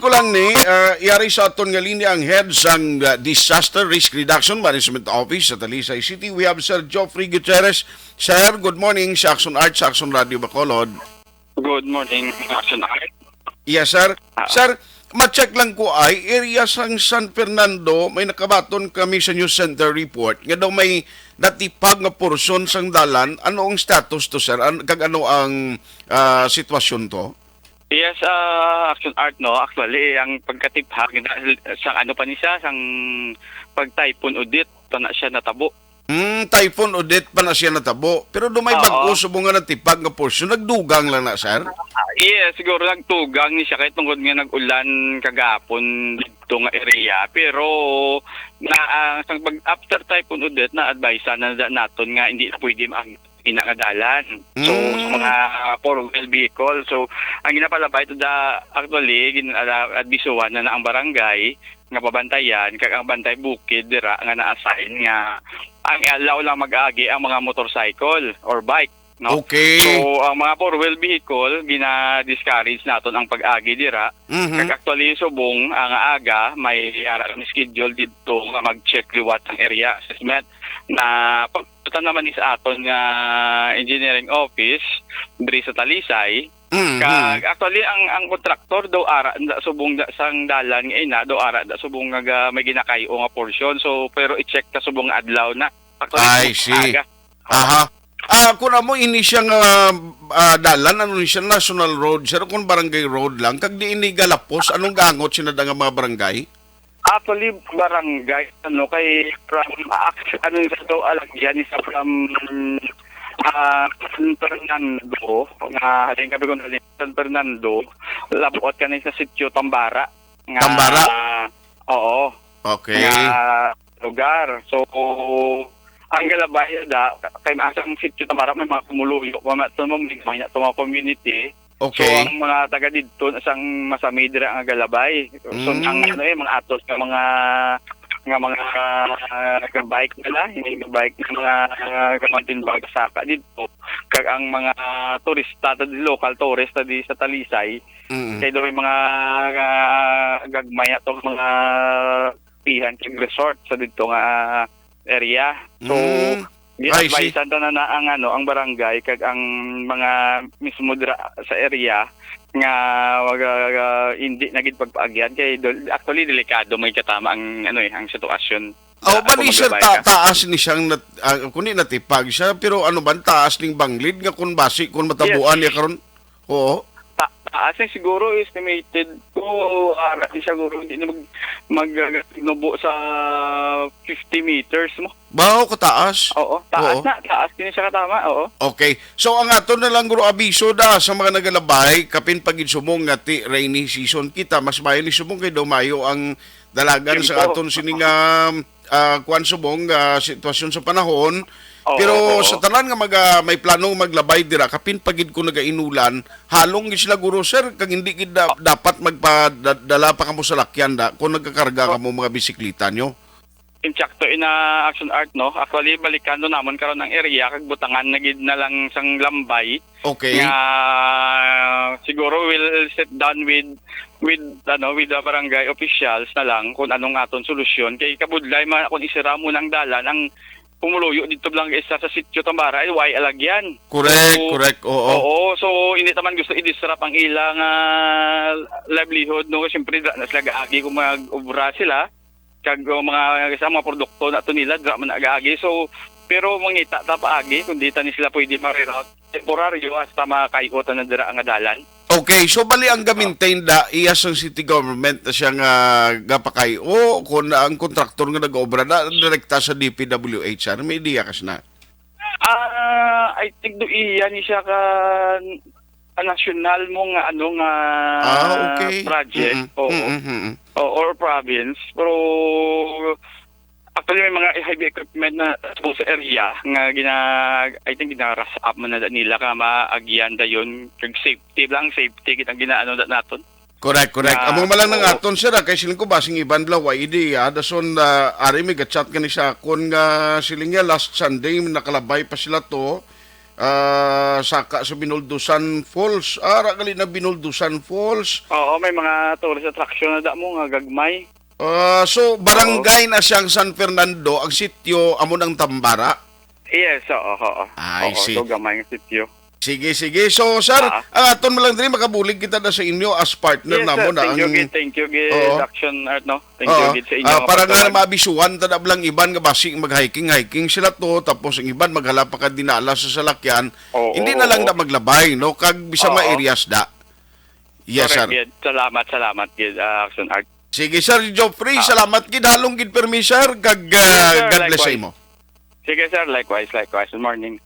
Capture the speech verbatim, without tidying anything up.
Ko lang ni, ah, yari sa aton nga linya ang head sang, ah, Disaster Risk Reduction Management Office sa Talisay City. We have Sir Geoffrey Gutierrez. Sir, good morning sa Action Art, sa Action Radio Bacolod. Good morning, Action Art. Yes, sir. Ah. Sir, ma-check lang ko ay, area sang San Fernando, may nakabaton kami sa News Center report nga daw may natipag nga porsyon sang dalan. Ano ang status to, sir? An-, kag ano ang, ah, sitwasyon to? Yes, ah, Action Art, no? Actually, ang pagkatipag dahil sa ano pa ni siya, sang pag-Typhoon Odette, pa na siya natabo. Hmm, Typhoon Odette pa na siya natabo. Pero do may Oo. bag-o subong nga natipag nga porsyon, nagdugang lang na, sir? Ah, yes, siguro nagdugang ni siya kay tungod nga nag-ulan kagapon dito nga area. Pero na, ah, sang pag, after Typhoon Odette, na-advise na da-, naton nga hindi na pwede mag-, ina nga dalan. So, sa Mm. mga four-wheel vehicle. So, ang ginapalabay to da, actually, gin-, ah, adbisuhan na, na ang barangay nga pabantayan, kag ang bantay bukid dira nga na-assign nga ang allow lang mag-agi ang mga motorcycle or bike, no? Okay. So, ang mga four-wheel vehicle, gina-discourage naton ang pag-agi dira. Mhm. Kag actually, subong ang aga, may ara kami schedule didto nga mag-check liwat ang area assessment na pagpunta naman ni sa aton nga engineering office diri sa Talisay. Mhm. Kag actually, ang, ang kontraktor daw ara na subong da, sang dalan nga ina, daw ara da subong nga ga-, may ginakayo nga portion. So, pero i-check ka subong nga adlaw na. Actually, I see. Aga. Aha. Ah, kung amo ini siya nga, ah, dalan, ano ni siya, national road, sir, kung barangay road lang, kag di ini galapos, anong gangot sina da nga mga barangay? Actually, barangay, ano, kay from, ah, act-, ano, sa to, alagyan, isa from, ah, San Fernando, nga, halin kami kung halin San Fernando, labot ka na sa Sitio Tambara. Nga, Tambara? Oo. Okay. Nga lugar. So, ang galabay da, kay asang Sitio Tambara, may mga pumuluyo, mga, mga, mga community. So, Okay. ang mga taga didto, sang masamid dira nga galabay. So, Mm. ang ano eh, mga atos nga mga, nga mga, ah, nagka-bike nila, hindi nagka-bike nga mga, ah, mountain bike saka didto. Kag ang mga turista, ta di local tourist ta di sa Talisay, Mm. kay daw may mga, ah, gagmay ato mga pihan kag resort sa didto nga area. So, Mm. I see. Gi-advisean ta na, na ang, ano, ang barangay kag ang mga mismo dira sa area nga wag, ah, hindi na gid pagpaagyan kay dol-, actually delikado may katama ang, ano, eh, ang sitwasyon. Oh, Ako bali, sir, maglabay ta-, ka. Taas ni siyang nat-, ah, kundi natipag siya, pero ano ba, taas ning banglid nga kung basi, kung matabuan Yes. niya karon? Oo. Ta-, taas na siguro, estimated ko, ara, di siguro, hindi na mag-, mag-, nubo sa fifty meters mo. Baho kataas? Oo, taas Oo. na, taas din siya katama, oo. Okay. So, ang ato na lang, guro, abiso da sa mga nagalabay, kapin pag subong nga ti rainy season kita, mas maayo ni subong kay daw maayo ang dalagan sa Tempo. aton sining, ah, ah, kuwan subong, ah, sitwasyon sa panahon. Oo, Pero oo. sa tanan nga maga-, may plano maglabay dira, kapin pa gid ko nagainulan, halong gid sila guro, sir, kag hindi gid da-, dapat magpadala pa kamo sa lakyan da kung nagkakarga kamo mga bisikleta nyo. Insakto ina Action Art, no? Actually, balikan do namon karon ang area kag butangan na gid na lang sang lambay. Okay. Nga siguro we'll sit down with, with, ano, with the barangay officials na lang kung anong aton solusyon. Kay kabudlay man kung isira mo ng dalan ang pumuluyo dito lang isa sa Sitio Tambara, ay, way alagyan. Correct, So, correct, oo. Oo, so hindi naman gusto i-disrupt ang ilang, ah, livelihood, no? Siyempre, da-, na sila gaagi kung mag-obra sila. Kag, oh, mga, sa mga produkto na to nila, dra man agaagi. So, pero mangita ta paagi kung di ta ni sila pwede ma-reroute temporaryo hasta makaigo ta na dira nga dalan. Okay, so bali ang ga-maintain da, iya sang city government na siya nga gapakay-o, kung ang kontraktor nga nag-obra na, direkta sa D P W H R, may ideya ka na? Ah, I think do iya ni siya ka, ka nasyonal mo nga ano nga Ah, okay. project. Mm-mm. Oo. Mm-mm, mm-mm. O, or province. Pero actually may mga heavy equipment na sa area nga gina-, I think gina-rush up man na nila ka maagyan dayon kag safety lang, safety gid ang ginaano na naton. Correct, correct. Nga, Amo man lang nang oo. aton, sir, ah, kay siling ko, basing iban lang, Y E D, ah, dason, ah, ari may gachat gani sa akon nga siling niya, last Sunday, nakalabay pa sila to. Ah, saka sa Binuldusan Falls. Ah, ara gali na Binuldusan Falls. Oo, may mga tourist attraction na da mo nga gagmay. Ah, so, barangay na siyang San Fernando, ang sityo, amo ng Tambara. Yes, oo, oo. I Oo, see. So gamay nga sityo. Sige, sige. So, sir, Ah. ang aton mo lang diri, makabulig kita na sa inyo as partner Yes, namo sir. na Thank you, ang gid. Thank you, gid, Oo. Action Art, no? Thank Oo. you, gid, sa inyo. Ah, nga para nga pagtawag. na maabisuhan ta na blang iban nga basig mag-hiking-hiking sila to, tapos ang iban maghala pa ka dinala sa salakyan. Oo, Hindi na lang oo. na maglabay, no? Kag bisa Oo. ma-areas da. Yes, Correct, sir. Gid. Salamat, salamat, gid, ah, Action Art. Sige, Sir Geoffrey, Ah. salamat gid. Halong gid permi, sir. Kag ah, Yes, sir. God bless sa Likewise. imo. Sige, sir. Likewise, likewise. Good morning.